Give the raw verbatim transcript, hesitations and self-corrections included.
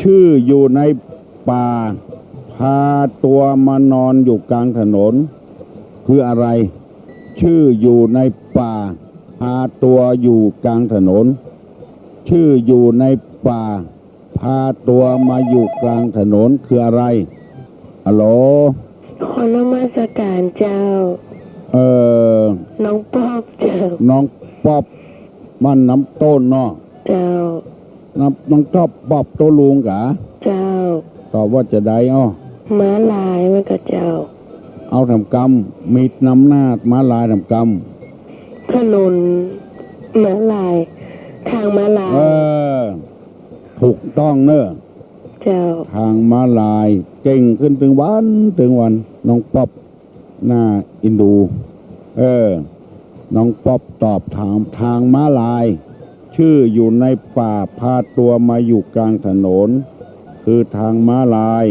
ชื่ออยู่ในป่า พาตัวมานอนอยู่กลางถนน คืออะไร ชื่ออยู่ในป่า พาตัวอยู่กลางถนน ชื่ออยู่ในป่า พาตัวมาอยู่กลางถนน คืออะไร ฮัลโหล ขอนมัสการเจ้า เอ่อ น้องป๊อบเจ้า น้องป๊อบ บ้านน้ำต้นเนาะ เจ้า น้อง น้องป๊อบ ป๊อบโตลุงกา เจ้า ตอบว่าจะใดอ้อ ม้าลายว่าก่อเจ้า เอาถามกำ มีนำหน้าม้าลายถามกำ ถนนม้าลาย ทางม้าลาย เออ ถูกต้องเนอะ เจ้า ทางม้าลาย เก่งขึ้นตึงวันตึงวัน น้องป๊อบ น่าเอ็นดู เออ น้องป๊อบตอบถาม ทางม้าลาย ชื่ออยู่ในป่า พาตัวมาอยู่กลางถนน คือทางม้าลาย